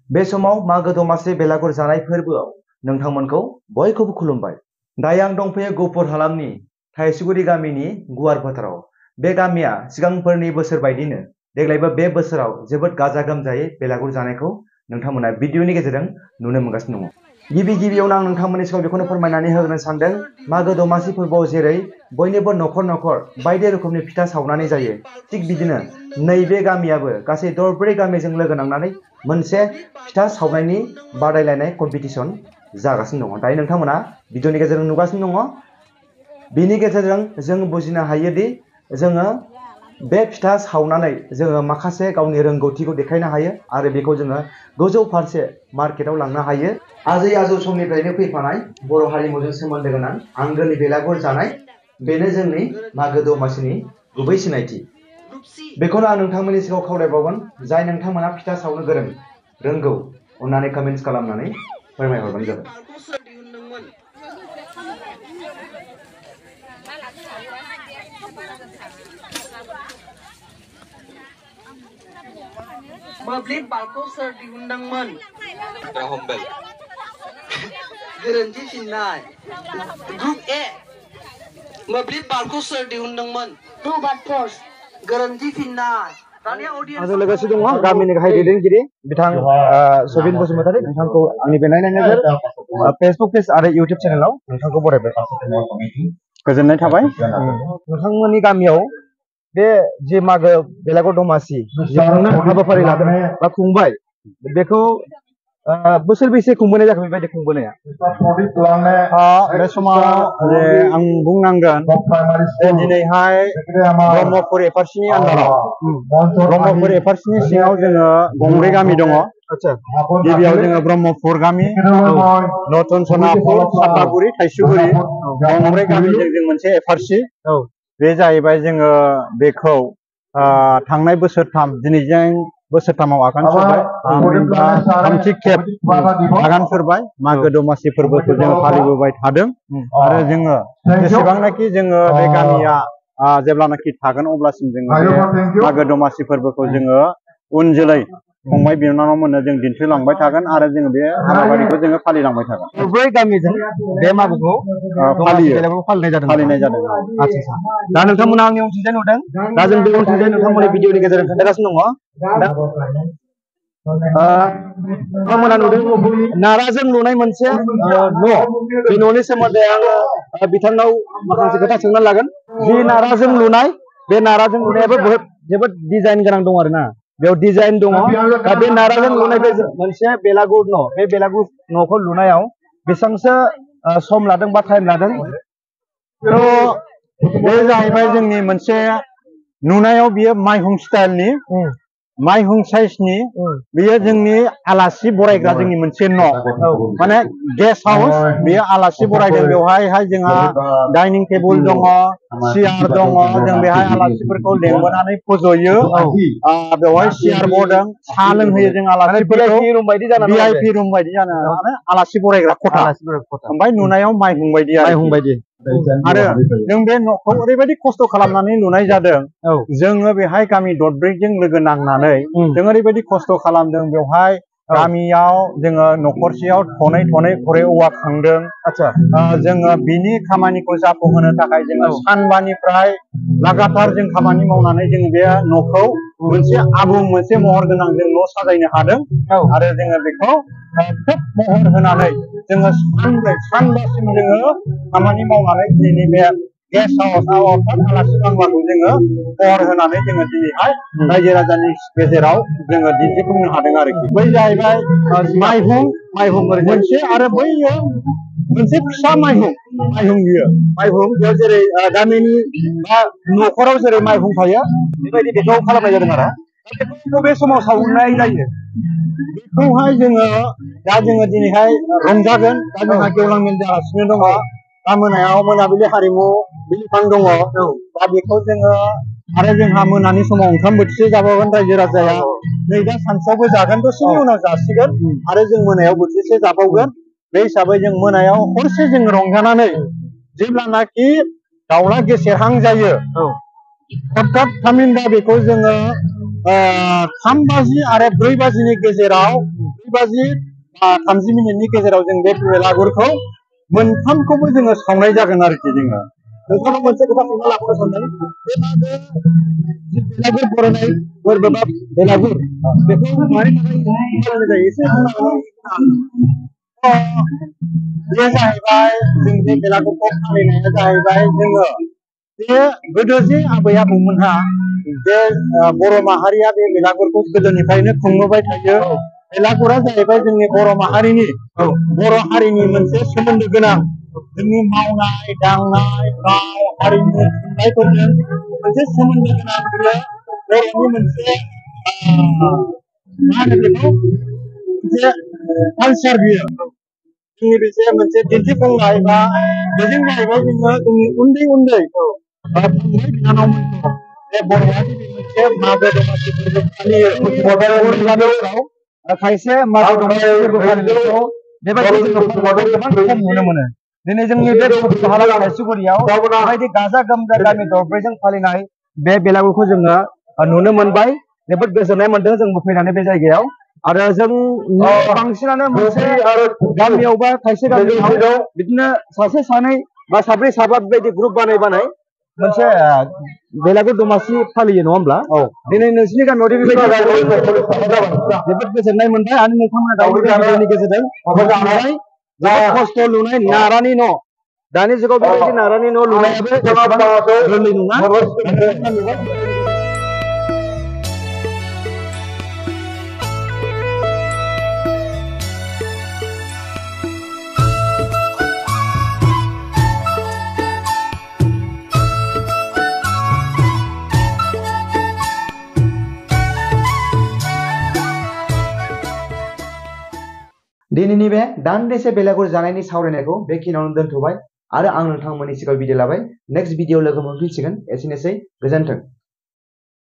बे समाव मागो दमासि बेलागुर जानाय फोरबोआव नोंथांमोनखौ बयखौबो खुलुमबाय। दायो आं दंफैयो गहपुर हालामनि थाइसुगुरि गामिनि गुवार फोथाराव। बे गामिया सिगांफोरनि बोसोर बायदिनो देग्लायबो बे बोसोराव जोबोद गाजा गोमजायै बेलागुर जानायखौ नोंथांमोना भिडिअनि गेजेरजों नुनो मोनगासिनो दङ। गिबियावनो आं नोंथांमोननि सिगाङाव बेखौनो फोरमायनानै होनो सानदों, मागो दमासि फोरबोआव जेरै बयनिबो नखर नखर बायदि रोखोमनि फिथा सावनानै जायो, थिग बिदिनो नैबे गामियाबो गासै दरब्रै गामिजों लोगो नांनानै मोनसे फिथा सावनायनि बादायलायनाय कम्पिटिसन जागासिनो दङ। दायो नोंथांमोना भिडिअनि गेजेरजों नुगासिनो दङ। बिनि गेजेरजों जों बुजिनो हायोदि जोङो बे फिथा सावनानै जोङो माखासे गावनि रोंगौथिखौ देखायनो हायो आरो बेखौ जोङो गोजौ फारसे मार्केटाव लांनो हायो। आजै आजौ समनिफ्रायनो फैफानाय बर' हारिमुजों सोमोन्दो गोनां आंगोनि बेलागुर जानाय, बेनो जोंनि मागो दमासिनि गुबै सिनायथि। बेखौनो आं नोंथांमोननि सिगाङाव खावलायबावगोन, जाय नोंथांमोना फिथा सावनो रोंगौ, अन्नानै कमेन्ट्स खालामनानै फोरमायहरबानो जाबाय। मोब्लिब बाल्बखौ सोर दिहुनदोंमोन? ग्राहाम बेल। गोरोन्थि फिननाय। Group A. मोब्लिब बाल्बखौ सोर दिहुनदोंमोन? रबार्ट फर्स। गोरोन्थि फिननाय। आंजों लोगोसे दङ गामिनि गाहाय दैदेनगिरि बिथां सबिन बसुमतारी। नोंथांखौ आंनि बे नायनाय नोजोर फेसबुक पेज आरो इउटिउब चेनेलाव नोंथांखौ बरायबाय। गोजोननाय थाबाय। नोंथांमोननि गामियाव बे जे मागो बेलागुर दमासि हाबाफारि लादों बा खुंबाय, बेखौ बोसोरबेसे खुंबोनाय जाखो बेबायदि खुंबोनाया? बे समाव जे आं बुंनांगोन दिनैहाय ब्रह्मपुर एफआरसिनि आन्दाराव ब्रह्मपुर एफआरसिनि सिङाव जोङो गंब्रै गामि दङ। गिबियाव जोङो ब्रह्मपुर गामि, नतन सनापुर, सापागुरि, थाइसुगुरि, गंब्रै गामिजों जों मोनसे एफआरसि। बे जाहैबाय जोङो बेखौ थांनाय बोसोरथाम, दिनैजों बोसोरथामाव आगान सुरबाय, थामथि खेब आगान सुरबाय। मागो दमासि फोरबोखौ जोङो फालिबोबाय थादों आरो जोङो जेसेबांनाखि जोङो बे गामिया जेब्लानाखि थागोन अब्लासिम जोङो बे मागो दमासि फोरबोखौ जोङो उन जोलै फंबाय बिनानावमोननो जों दिन्थिलांबाय थागोन आरो जोङो बे हाबाफारिखौ जोङो फालिलांबाय थागोन। बै गामिजों बे मागोखौ फालिनाय जादों। आচ্ছা। दा नोंथांमोना आंनि उनथिंजाय नुदों, दा जों बे उनथिंजाय नोंथांमोननि भिडिअनि गेजेरजों खोन्थागासिनो दङ। नोंथांमोना नुदों नाराजों लुनाय मोनसे न'। बे न'नि सोमोन्दै आङो बिथांनाव माखासे खोथा सोंनानै लागोन। जि नाराजों लुनाय, बे नाराजों लुनायाबो जोबोद डिजाइन गोनां दं आरोना, बेयाव डिजाइन दङ। दा बे नाराजों लुनाय बे मोनसे बेलागुर न', बे बेलागुर न'खौ लुनायाव बेसेबांसो सम लादों बा टाइम लादों? बे जाहैबाय जोंनि मोनसे नुनायाव बियो माइहुं स्टाइलनि, माइहुं साइजनि, बेयो जोंनि आलासि बरायग्रा जोंनि मोनसे न', माने गेस्ट हाउस। बेयो आलासि बरायदों। बेवहाय जोंहा डाइनिं टेबोल दङ, सियार दङ। जों बेहाय आलासिफोरखौ लेंबोनानै फज'यो। बेवहाय सियार बदों, साहा लोंहोयो जों आलासिफोरखौ। भिआइपि रुम बायदि जानो आलासि बरायग्रा खथा। ओमफ्राय नुनायाव माइहुं बायदि आरो जों बे न'खौ ओरैबायदि खस्थ' खालामनानै लुनाय जादों। जोङो बेहाय गामि दरब्रैजों लोगो नांनानै जों ओरैबायदि खस्थ' खालामदों। बेवहाय गामियाव जोङो न'खरसेयाव थनै खरै औवा खांदों। जोङो बिनि खामानिखौ जाफुंहोनो थाखाय जोङो सानबानिफ्राय लागातार जों खामानि मावनानै जों बे न'खौ मोनसे आबुं, मोनसे महर गोनां जों न' साजायनो हादों आरो जोङो बेखौ खोब महर होनानै जोङो सानबासिम जोङो खामानि मावनानै दिनैनि बे गेस्ट हाउसआव आलासि बांग्लाखौ जोङो महर होनानै जोङो दिनैहाय रायजो राजानि गेजेराव जोङो दिन्थिफुंनो हादों आरोखि। बै जाहैबाय माइहुं मोनसे, आरो बैयो मोनसे फिसा माइहुं बियो माइहुं। बेयाव जेरै गामिनि बा न'खराव जेरै माइहुं थायो बेबायदि बेखौ खालामनाय जादों आरो बेखौ बे समाव सावनाय जायो। बेखौहाय जोङो दिनैहाय रंजागोन। दा जोंहा गेवलां मेल जागासिनो दङ। दा मोनायाव मोनाबिलि हारिमु बिलिफां दङ। दा बेखौ जोङो आरो जोंहा मोनानि समाव ओंखाम बोथिसे जाबावगोन रायजो राजाया। नै दा सानसुआवबो जागोन, दसेनि उनाव जासिगोन आरो जों मोनायाव बोथिसे जाबावगोन। बे हिसाबै जों मोनायाव हरसे जों रंजानानै जेब्लानाखि दाउला गेसेरहां जायो, हरथात थामहिनबा बेखौ जोङो 3 बाजि आरो 4 बाजिनि गेजेराव 4 बाजि 30 मिनिटनि गेजेराव जों बे बेलागुरखौ मोनथामखौबो जोङो सावनाय जागोन आरोखि जोङो। नोंथाङा मोनसे खोथा बुंनो लाबोनो सानदों बे मागो जि बेलागुर बरायनाय फोरबो बा बेलागुर बेखौ मारै फालिनाय जायो एसे बुंनो हागोन? बे जाहैबाय जों बे बेलागुरखौ फालिनाया जाहैबाय जोङो बे गोदो जे आबै आबौमोनहा बे बर' माहारिया बे बेलागुरखौ गोदोनिफ्रायनो खुंबोबाय थायो। बेलागुरा जाहैबाय जोंनि बर' माहारिनि बर' हारिनि मोनसे सोमोन्दो गोनां जोंनि मावनाय दांनाय राव हारिमु थुनलाइफोरजों मोनसे सोमोन्दो गोनां बियो बर'नि मोनसे मा होनो बेखौ मोनसे कालचार बियो जोंनि मोनसे दिन्थिफुंनाय बा बेजों जाहैबाय जोङो जोंनि उन्दै उन्दै फंबाय बिनानावमोनखौ बे बर'आदि मोनसे मागो दमासि फोरबो फालियो खायसे मागो दमासि फोरबो फालिनायखौ बेबायदि जोङो गोबां खम नुनो मोनो। दिनै जोंनि बे हालाम थाइसुगुरियाव बेबायदि गाजा गोमजा गामि दरब्रैजों फालिनाय बे बेलागुरखौ जोङो नुनो मोनबाय। जोबोद गोजोननाय मोनदों जोंबो फैनानै बे जायगायाव आरो जों बांसिनानो मोनसे गामियाव बा खायसे गामियाव बिदिनो सासे सानै बा साब्रै साबा बेबायदि ग्रुप बानाय मोनसे बेलागुर दमासि फालियो नङा होमब्ला? दिनै नोंसिनि गामियाव जोबोद गोजोननाय मोनबाय आरो नोंथांमोना दानि भिडिअनि गेजेरजों जोबोद खस्थ' लुनाय नारानि न' दानि जुगाव बेबायदि नारानि न' लुनायाबो एसेबां गोरलै नङा। दिनैनि बे दान्दिसे बेलागुर जानायनि सावरायनायखौ बेखिनियावनो दोनथ'बाय आरो आं नोंथांमोननि सिगाङाव भिडिअ लाबाय। नेक्स्ट भिडिअ लोगो मोनफिनसिगोन। एसेनोसै, गोजोन्थों।